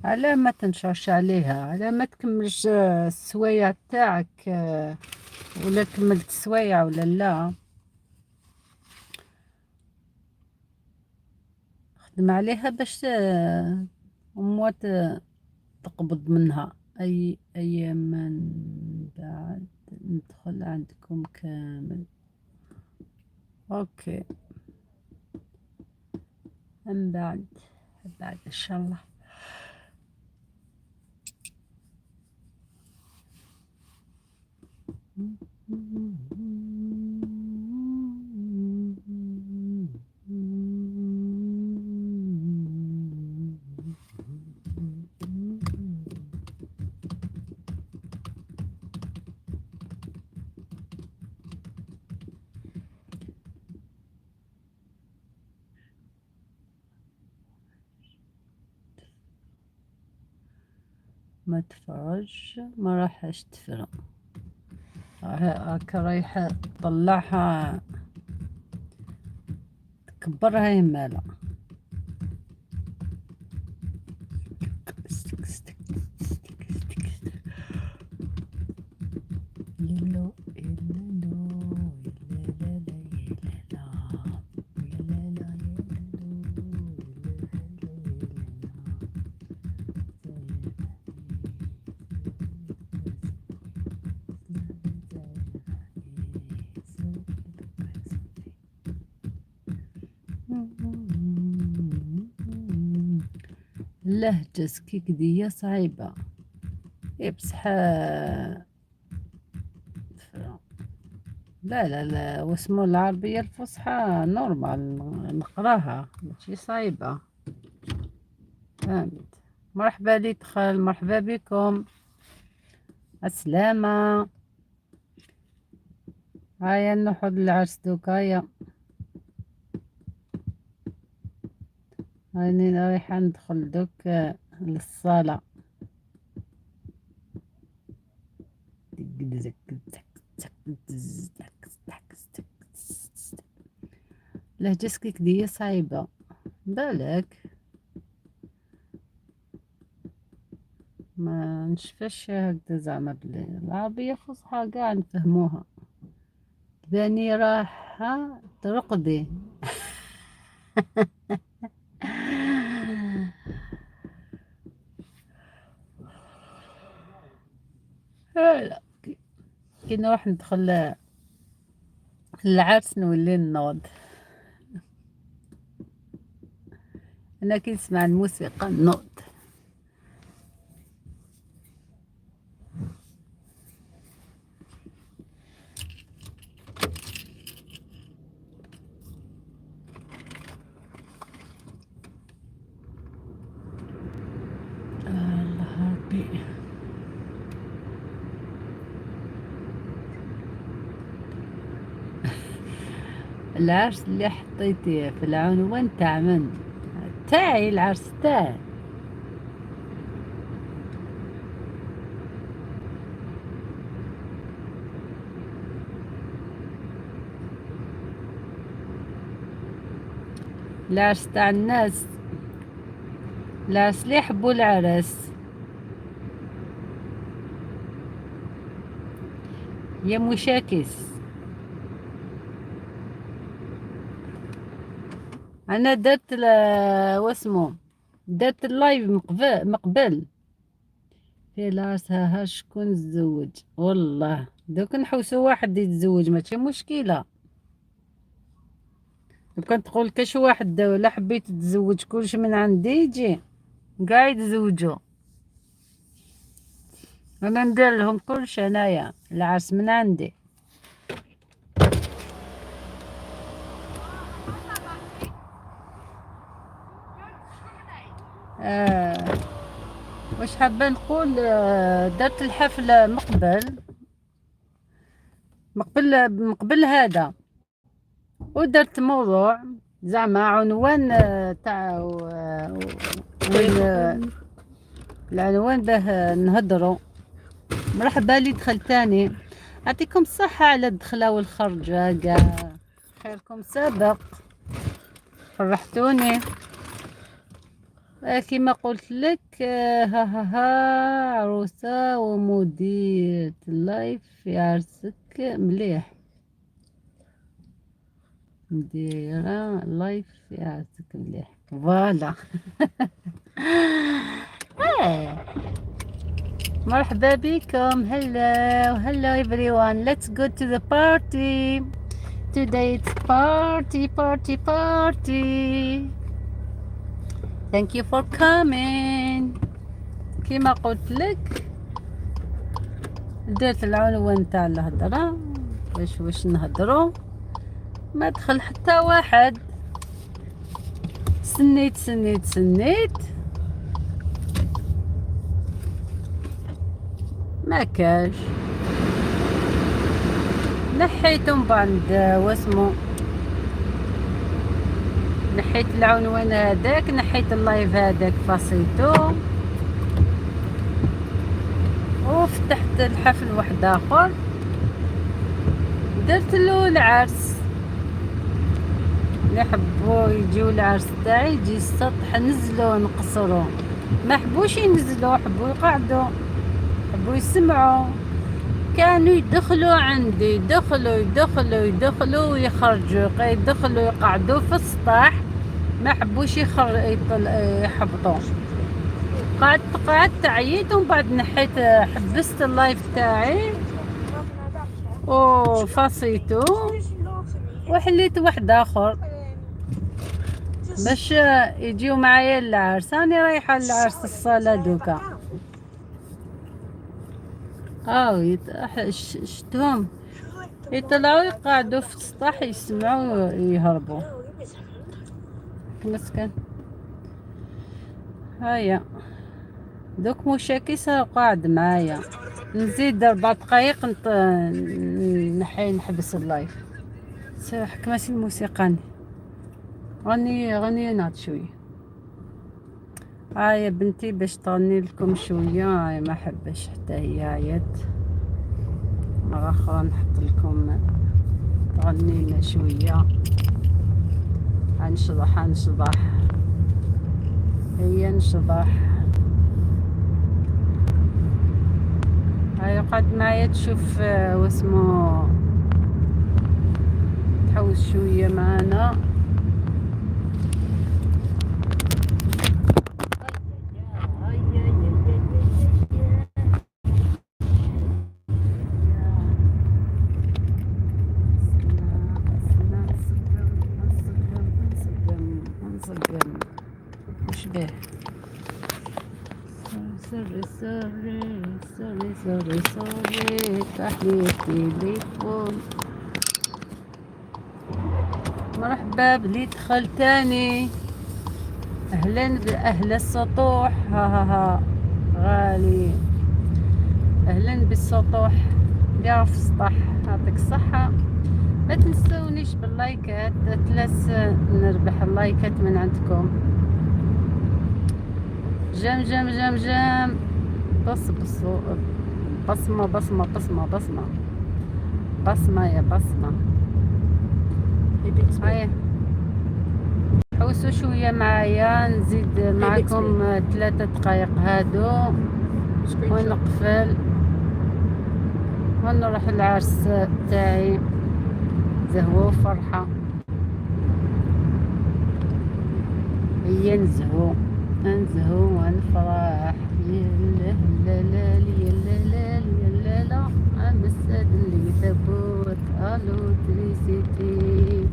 على ما تنشرش عليها، على ما تكملش السوايع تاعك، ولا كملت السوايع ولا لا. خدم عليها باش أموا تقبض منها. أي من بعد ندخل عندكم كامل. okay، من بعد إن شاء الله. ما تفرج ما راحش تفرق. هاكا رايحة تطلعها تكبرها يمالا. يلو يلو لهجة سكيكدية صعيبة. إيه بصح لا لا لا، واسمو العربية الفصحى normal نقراها، ماشي صعيبة. فهمت. مرحبا لي دخل، مرحبا بكم. السلامة. هيا نروحو للعرس دوكا. هيا هاني رايحة ندخل دوك للصالة. لهجة سكيكدية صعيبة بالك ما نشفاش هكذا زعما بلي العربية فصحى قاع نفهموها. تباني راحة ترقدي. لا كي نروح ندخل العرس نولي نوض. انا كي نسمع الموسيقى نوض. الله ربي. العرس اللي حطيتيه في العنوان تاع من؟ تاعي العرس تاعي. العرس تاع الناس، العرس اللي يحبوا العرس. يا مشاكس. انا درت واسمو درت ال live مقبل في العرس. ها شكون تزوج؟ والله دوك نحوسو واحد يتزوج ماشي مشكلة. لو كان تقول كاش واحد ولا حبيت تتزوج كلش من عندي يجي قاع يتزوجوا. انا ندير لهم كلش انايا العرس من عندي. واش حابة نقول، درت الحفلة مقبل هذا، ودرت موضوع زعما عنوان تاع وين العنوان باه نهضروا. مرحبا لي دخل تاني. يعطيكم الصحة على الدخلة والخرجة، كاع خيركم سابق، فرحتوني. كما قلت لك، ها ها ها عروسة ومديرة ال live في عرسك مليح. مديرة live في عرسك مليح. voilà. مرحبا بكم. hello hello everyone, let's go to the party today. It's party party party. Thank you for coming. كما قلت لك درت العنوان تاع الهضرة باش واش نهضروا. ما دخل حتى واحد. سنيت سنيت سنيت ما كاش. نحيتهم بعد واسمو، نحيت العنوان هذاك، نحيت ال live هذاك، فصيتو. وفتحت الحفل واحد اخر، درت له العرس. اللي حبوا يجيو العرس تاعي يجي السطح، نزلوا نقصروا. ما حبوش ينزلوا، حبوا يقعدوا، حبوا يسمعوا. كانوا يدخلوا عندي، يدخلوا يدخلوا يدخلوا ويخرجوا، يدخلوا يقعدوا في السطح، ما حبوش يحبطوا. قعدت عييت، ومن بعد نحيت، حبست ال live تاعي وفاصيتو وحليت واحد اخر باش يجيو معايا للعرس. راني رايحة للعرس الصاله دوكا. شتهم يطلعوا يقعدوا في السطح يسمعوا يهربوا. مسكن هيا دوك مشاكس قاعد معايا. نزيد 4 دقايق نحي نحبس ال live. حكمت الموسيقى. غني غني ناض شوية. هاي بنتي باش تغني لكم شوية. هاي ما حبش حتى هي عيات. مرة أخرى نحط لكم تغني لنا شوية. هنشطح هنشطح، هي نشطح. هاي قعد معايا تشوف واسمو، تحوس شوية معانا. sorry sorry sorry sorry sorry، تحية تليفون. مرحبا بلي دخل تاني. اهلا باهل السطوح. ها ها ها غالي، اهلا بالسطوح يا في السطح. يعطيك الصحة. ما تنسونيش باللايكات، تلاس نربح اللايكات من عندكم. j'aime j'aime j'aime j'aime، بص بص بصمة بصمة بصمة بصمة بصمة يا بصمة. هيا حوسوا شوية معايا، نزيد معكم 3 دقايق هادو ونقفل ونروح العرس تاعي. زهوة وفرحة، هي نزهو نزهو ونفرح. يا لا لا لا يا لا لا يا لا لا، مسد اللي ثبوت الو تريسيتي.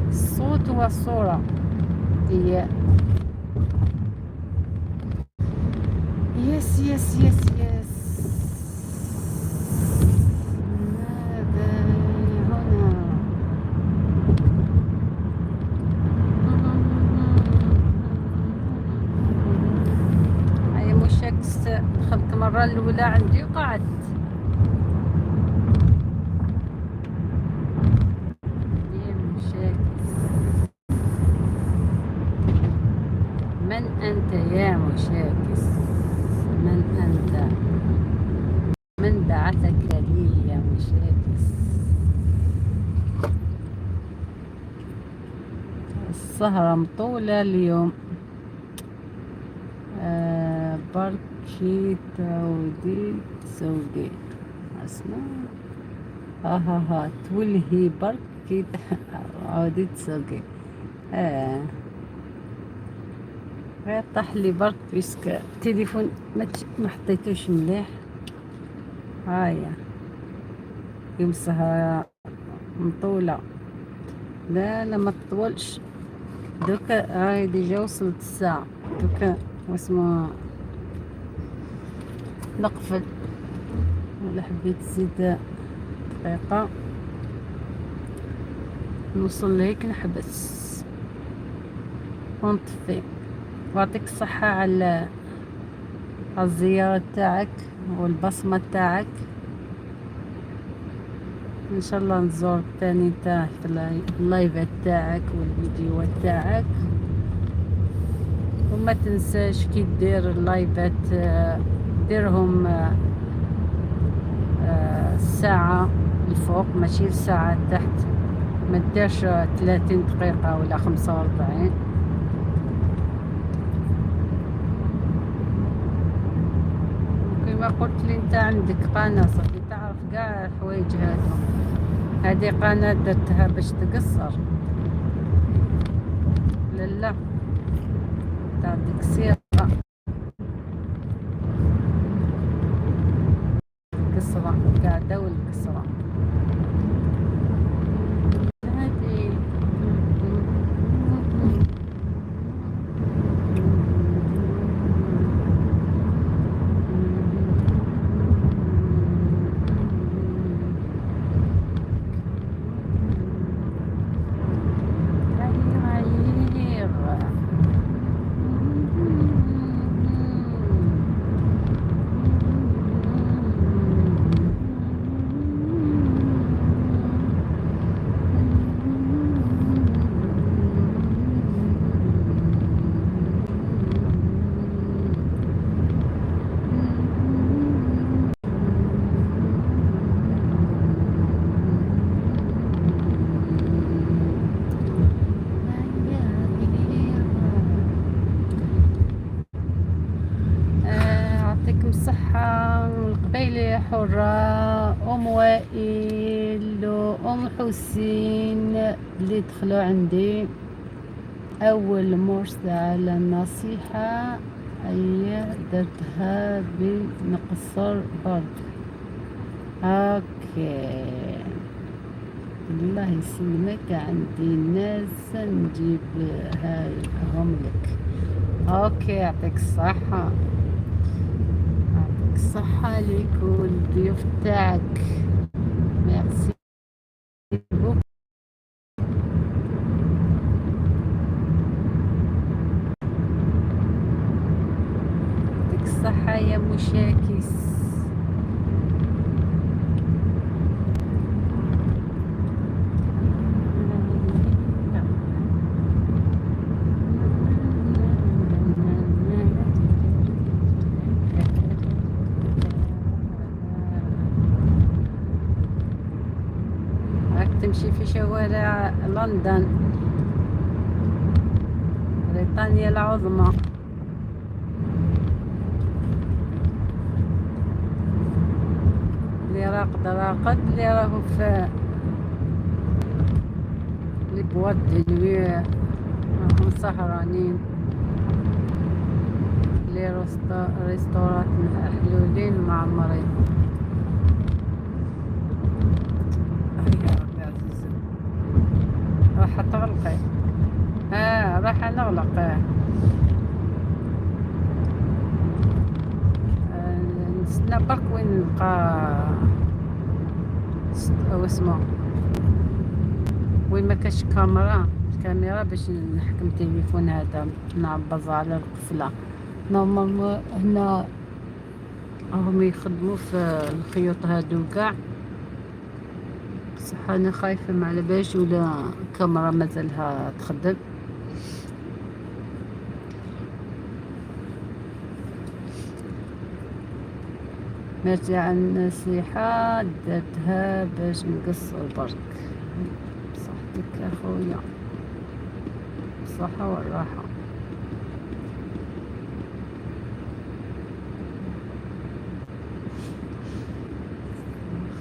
الصوت والصورة. هي yes yes yes yes. ماذا هنا؟ هاي مشاكس دخلت المرة الأولى عندي وقعدت. يا مشاكس، من أنت يا مشاكس؟ من أنت؟ من بعثك لي يا مشاكس؟ السهرة مطولة اليوم. بركي تعودي تسوقي اسمع. ها ها ها، تولهي بركي تعودي تسوقي. غير طاح لي برك puisque التليفون ما حطيتوش مليح. هايا يوم السهرة مطولة. لا لا ما تطولش دوكا، هاي déjà وصلت الساعة دوكا. واسمو نقفل ولا حبيت تزيد دقيقة نوصل لهيك نحبس ونطفي. ويعطيك الصحة على على الزيارة تاعك والبصمة تاعك. ان شاء الله نزورك تاني تاع في ال live تاعك والفيديو تاعك. وما تنساش كي دير اللايفات ديرهم ساعة الفوق، ماشي الساعة تحت. ما ديرش 30 دقيقة ولا 45. كما قلت لي انت عندك قناة صافي تعرف كاع الحوايج هادو. هذه قناة درتها باش تقصر، لا لا تاع تقصيرة، قصرة قاعدة والقصرة هذه. يعطيكم الصحة القبيلة حرة، أم وائل وأم حسين اللي دخلوا عندي. أول مرسى على النصيحة أي درتها بنقصر برك. okay الله يسلمك، عندي ناس نجيبها لهم لك. okay يعطيك الصحة، يعطيك الصحة ليك والضيوف تاعك. merci beaucoup. يعطيك الصحة يا مشاكس. راك تمشي في شوارع لندن، بريطانيا العظمى. اللي راقد راقد، اللي راهو في les boîtes de nuit راهم سهرانين، les restaurants محلولين معمرين. يا ربي عزيز، راح تغلقي؟ راح نغلق. نستنى برك وين نلقى واسمو، وين ما كاش كاميرا، الكاميرا باش نحكم تليفون هذا نعبز على القفلة. normalement هنا راهم يخدموا في الخيوط هادو كاع، بصح انا خايفة ما على باليش ولا الكاميرا مازالها تخدم. نرجع النصيحة درتها باش نقص البرك. بصحتك يا خويا، بالصحة والراحة.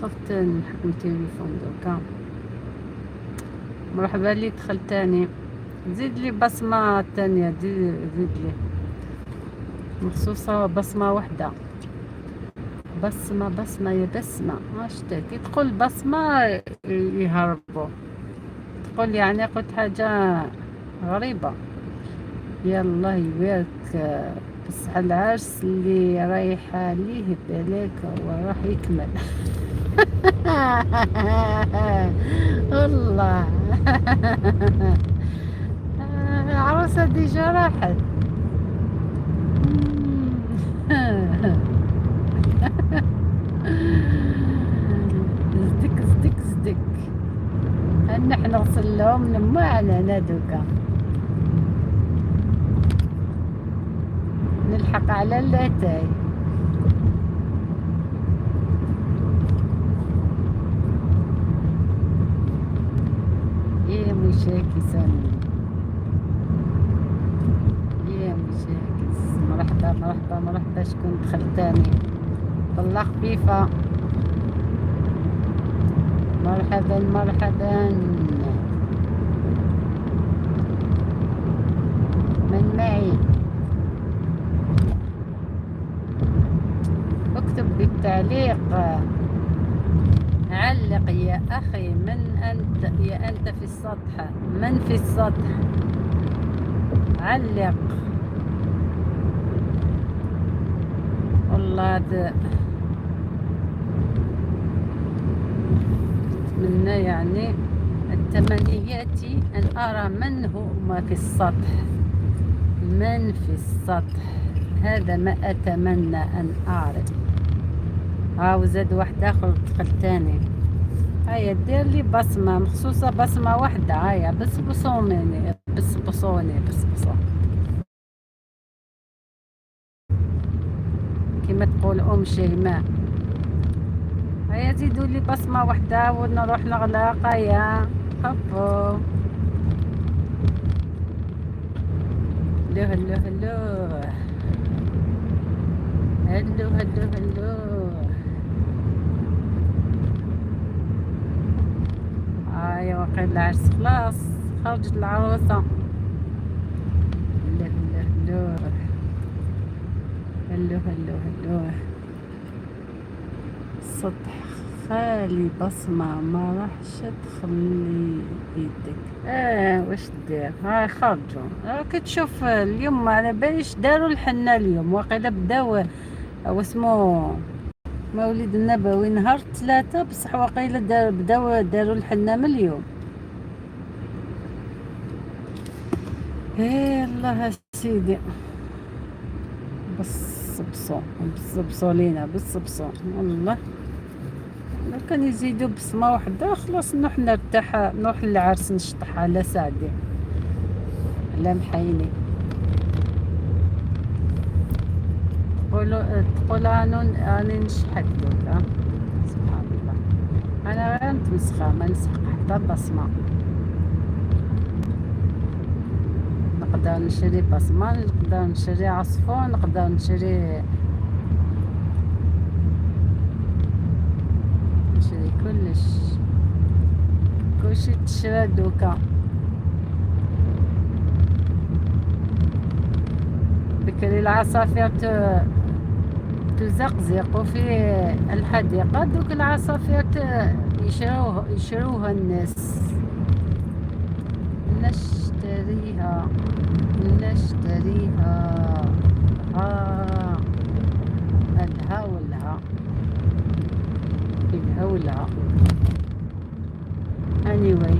خفت نحكم تليفون دوكا. مرحبا لي دخل تاني، زيد لي بصمة تانية، زيد لي مخصوصة بصمة واحدة. بصمة بصمة يا بسمة، شتا كي تقول بصمة يهربوا، تقول يعني قلت حاجة غريبة. يلا يبارك. بصح العرس اللي رايحة ليه بالك هو راح يكمل. والله العروسة déjà راحت. زدك زدك زدك. نحن نغسل لهم الماعن هنا دوكا، نلحق على اللاتاي. يا مشاكسا يا مشاكس، مرحبا مرحبا مرحبا. شكون دخل تاني؟ طلع خفيفة. مرحبا مرحبا. من معي؟ اكتب بالتعليق، علق يا أخي. من أنت؟ يا أنت في السطح، من في السطح؟ علق. والله أتمنى يعني التمنيات أن أرى من هو في السطح، من في السطح. هذا ما أتمنى أن أعرف. هاو زاد واحد آخر دخل تاني. هيا دير لي بصمة مخصوصة، بصمة واحدة. هيا بس بصوني بس بصوني بس بصوني كما تقول أم شيماء. هيا زيدوا لي بصمة واحدة ونروح نغلق. هيا هبو هلو هلو هلو هلو هلو هلو. هيا وقيل العرس خلاص، خرجت العروسة. هلو هلو هلو هلو هلو. السطح خالي بصمة، ما راحش تخلي يدك. واش دير؟ هاي خرجوا. كتشوف اليوم على باليش داروا الحنة اليوم، وقيلا بداو واسمو مولد النبوي نهار 3، بصح وقيلا بداو داروا الحنة من اليوم. ايه الله سيدي، بص بصو بص بصو لينا، بص بصو. والله لو كان يزيدوا بصمة وحدة خلاص نروح نرتاح، نروح للعرس نشطح على سعدي على محيني. تقول راني نشحت دوكا. سبحان الله، انا غير نتمسخر، ما نسحق حتى بصمة. نقدر نشري بصمة، نقدر نشري عصفور، نقدر نشري كلش، كلشي تشرى دوكا. بكري العصافير تزقزق في الحديقة، دوك العصافير يشروها الناس. نشتريها نشتريها. ها الها والها الها والها. Anyway.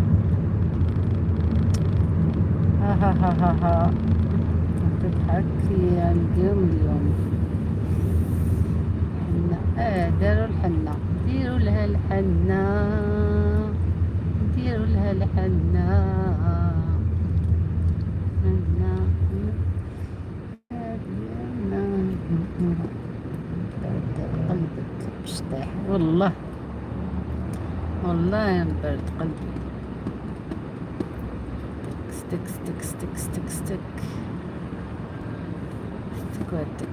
ها ها ها ها ها. تضحك يا اليوم اليوم. حنة. داروا الحنة، ديروا لها الحنة، ديروا لها الحنة. قلبك بشطيح والله، والله برد قلبي. تك تك تك تك تك تك تك.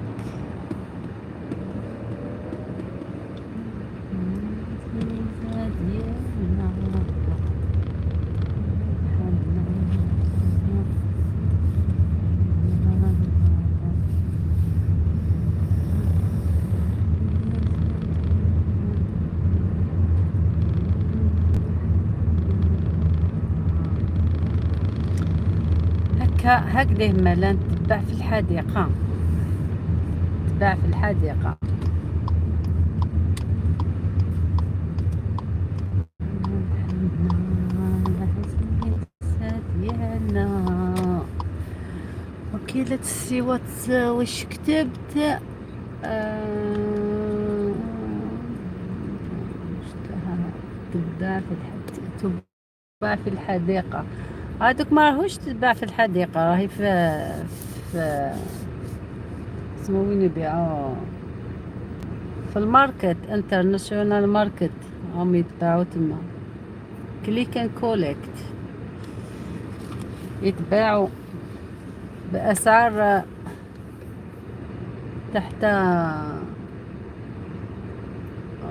هكذا مالا تباع في الحديقة، تباع في الحديقة. وكيلة السيوات واش كتبت؟ تتباع في تباع في الحديقة. هادوك ما راهوش تتباع في الحديقة، راهي في اسمو وين يبيعو، في ال market، international market، هم يتباعو تما، click and collect، يتباعوا بأسعار تحت.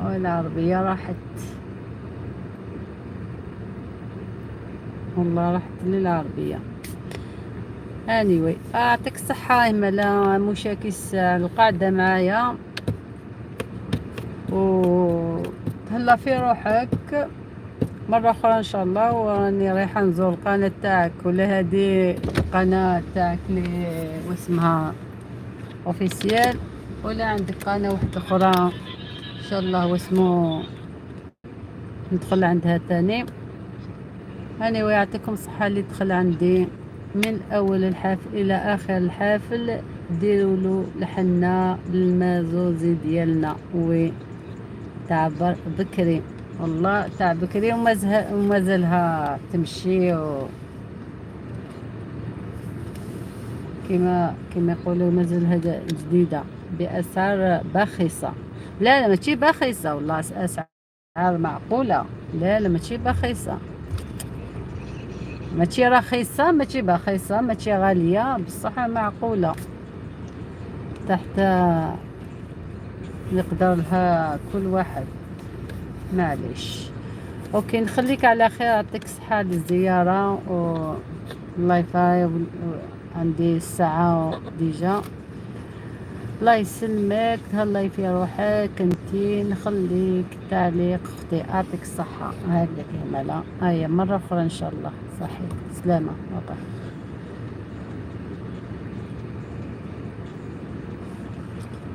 العربية راحت، والله راحت للعربية. anyway، اعطيك الصحة هملا مشاكس القعدة معايا، و تهلا في روحك. مرة أخرى إن شاء الله، وراني رايحة نزور القناة تاعك ولا هذه القناة تاعك اللي واسمها officielle، ولا عندك قناة واحدة أخرى إن شاء الله واسمو ندخل عندها تاني. anyway، يعطيكم الصحة اللي دخل عندي من أول الحفل إلى آخر الحفل. ديروا له الحنة المازوزي ديالنا، oui تاع بكري، والله تاع بكري ومازالها تمشي و كما يقولوا مازالها جديدة بأسعار باخصة. لا لا، ماشي باخصة، والله أسعار معقولة. لا لا، ماشي باخصة، ماشي رخيصة، ماشي باخصة، ماشي غالية، بصح معقولة تحت يقدر لها كل واحد. معليش، okay، نخليك على خير، يعطيك الصحة للزيارة و ال live عندي الساعة déjà. الله يسلمك، تهلاي في روحك انتي. نخليك تعليق اختي، اعطيك الصحة. هكذاك يا مالا، هيا مرة اخرى ان شاء الله. صحيح، سلامة، bye.